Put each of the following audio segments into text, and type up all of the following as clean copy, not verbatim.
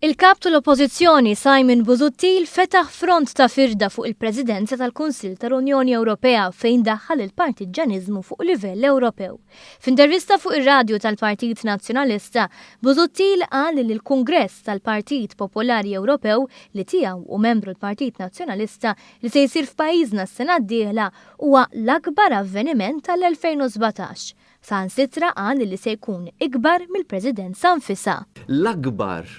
Il-Kap tal-Oppożizzjoni Simon Busuttil fetaħ front ta' firda fuq il-Presidenza tal-Kunsill tal-Unjoni Ewropea fejn daħħal il-partiġġjaniżmu fuq livell Ewropew. F'intervista fuq ir-radju tal-Partit Nazzjonalista, Busuttil qal li l-Kungress tal-Partit Popolari Ewropew li tiegħu hu membru l-Partit Nazzjonalista li se jsir f'pajjiżna s-sena d-dieħla huwa l-akbar avveniment tal-2017. Saħansitra qal li se jkun ikbar mill-Presidenza nfisha. L-akbar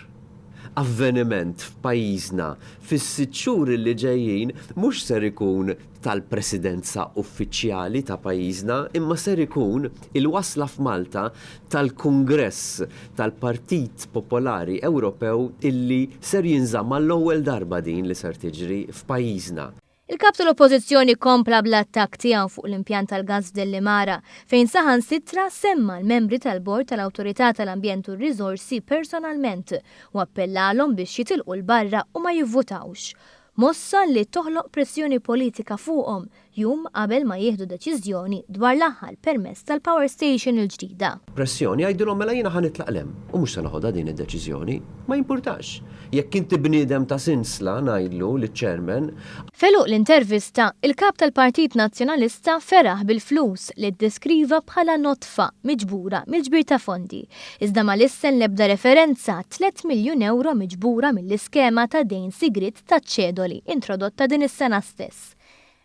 avveniment f'pajjiżna fis-sitt xhur li ġejjin mhux ser ikun tal-Presidenza uffiċjali ta' pajjiżna imma ser ikun il-wasla f'Malta tal-Kungress tal-Partit Popolari Ewropew illi ser jinżamm għall-ewwel darba din li ser tiġri f'pajjiżna. Il-Kap tal-Oppożizzjoni kompla bl-attakk tiegħu fuq l-impjant tal-gass f'Dellimara, fejn saħansitra semma l-membri tal-Bord tal-Awtorità tal-Ambjent u r-Riżorsi personalment u appellalhom biex jitilqu 'l barra u ma jivvutawx. Mossa li toħloq pressjoni politika fuqhom jum qabel ma jieħdu deċiżjoni dwar l-aħħar permess tal-power station il-ġdida. Pressjoni, għidilhom mela jiena ħa nitlaq 'l hemm u mhux se noħodha din id-deċiżjoni. Ma jimpurtax. Jekk inti bniedem ta' sinsla, ngħidlu liċ-chairman. F'għeluq l-intervista, il-Kap tal-Partit Nazzjonalista feraħ bil-flus li ddeskriva bħala nodfa miġbura mill-ġbir ta' fondi, iżda ma lissen l-ebda referenza għat-tlett miljun ewro miġbura mill-iskema ta' dejn sigriet taċ-ċedoli introdotta din is-sena stess.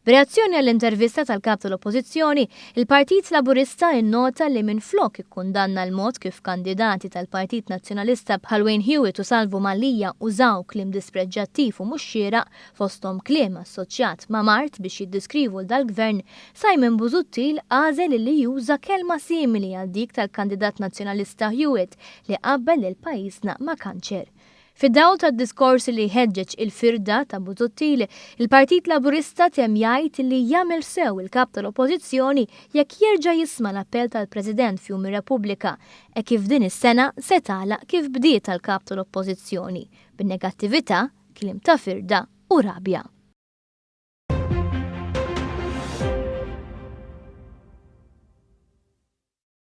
B'reazzjoni għall-intervista tal-Kap tal-Oppożizzjoni, il-Partit Laburista innota li minflok ikkundanna l-mod kif kandidati tal-Partit Nazzjonalista bħal Wayne Hewitt u Salvu Mallia użaw kliem dispreġġjattiv u mhux xieraq, fosthom kliem assoċjat ma' mard biex jiddiskrivu 'l dal-Gvern, Simon Busuttil għażel illi juża kelma simili għal dik tal-kandidat Nazzjonalista Hewitt li qabbel lil pajjiżna ma' kanċer. Fid-dawl tad-diskors li jħeġġeġ il-firda ta' Busuttil, il-Partit Laburista temm jgħid li jagħmel sew il-Kap tal-Oppożizzjoni jekk jerġa' jisma' l-appell tal-President f'Jum ir-Repubblika, hekk kif din is-sena se tagħlaq kif bdiet għall-Kap tal-Oppożizzjoni, bin-negattività, kliem ta' firda u rabja.